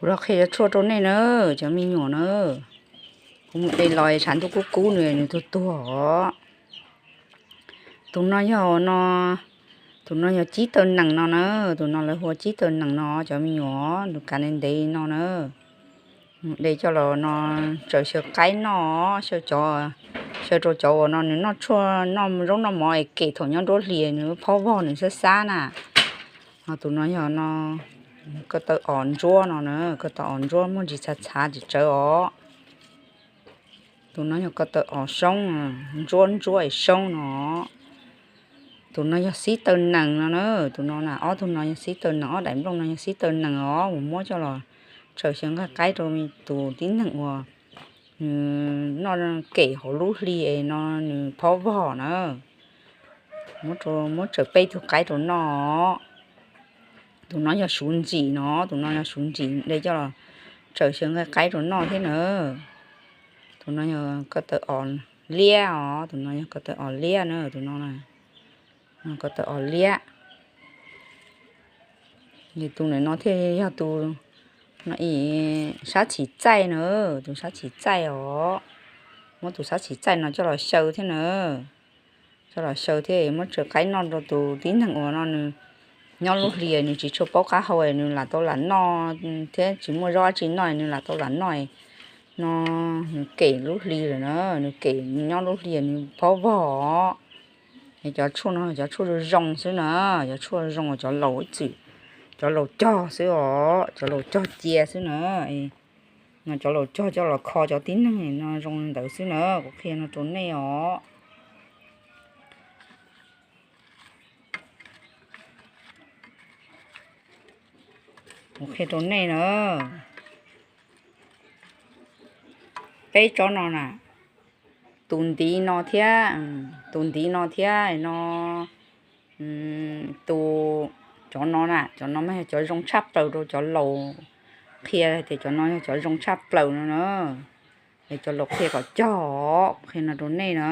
Kuv los qhia cov tshuaj rau nej na, cov me nyuam na. Kuv mus de los tshav ntuj kub kub nws, nws tuag tuag os. Tus no yog no, tus no yog cib taw nees no na, tus no lawv hu ua cib taw nees no cov me nyuam, nws kav ntev ntev no na. De coj los no tsaws xyaw qaib noj, xyaw cov, xyaw rau cov uas no nws noj tshuaj noj zaub noj mov es kem thaum nyob nruab hlis nws phob vog nws xab xab na. Ho tus no yog no, ko taw os ntsuab no na, ko taw os ntsuab muaj ntsis txhav txhav tsis tsawv os. Tus no yog ko taw os soob, ntsuab ntsuab es soob no. Tus no yog xib taw nees no na, tus no na, ob tug no yog xib taw nees, ob daim nplooj no yog xib taw nees os, mus muab coj los tsaws xyaw nqaij qaib rau tus tib neeg uas nws noj kem hauv lub hli es no nws phob vog na. Muab tsaws peb tug qaib rau noj. Tus no yog suv ntsim no, tus no yog suv ntsim, de coj los tsaws xyaw nqaij qaib rau noj thiab na. Tus no yog ko taw os liab os, tus no yog ko taw os liab na, tus no, ko taw os liab. Tus ntawm no thiaj yog tus no, sab txhim txaij na, tus sab txhim txaij os. Muab tus sab txhim txaij no coj los xyaw thiab na, coj los xyaw thiab muab tsaws qaib noj rau tus tib neeg uas no nws nyob lub hli nws tsis tshua paub qab hau, nws lam tau lam noj thiab tsis muaj zaub dab tsi noj, nws lam tau lam noj no, nws kem lub hli lawm na, nws kem nyob lub hli nws phob vog. Es cov tshuaj no cov tshuaj zoo zoo xwb na, cov tshuaj zoo uas cov laus ib txwm, cov laus cog xwb os, cov laus cog cia xwb na. No cov laus cog coj los kho cov tib neeg no zoo ntawd xwb na, kuv qhia no rau nej os. Kuv qhia rau nej na, peb tsob no na, tus ntiv no thiab, tus ntiv no thiab no, tus, cov no na, cov no mas yog cov zoo tshaj plaws rau cov laus, qhia tias cov no yog cov zoo tshaj plaws no na. Es cov laus qhia kom cog os, kuv qhia no rau nej na.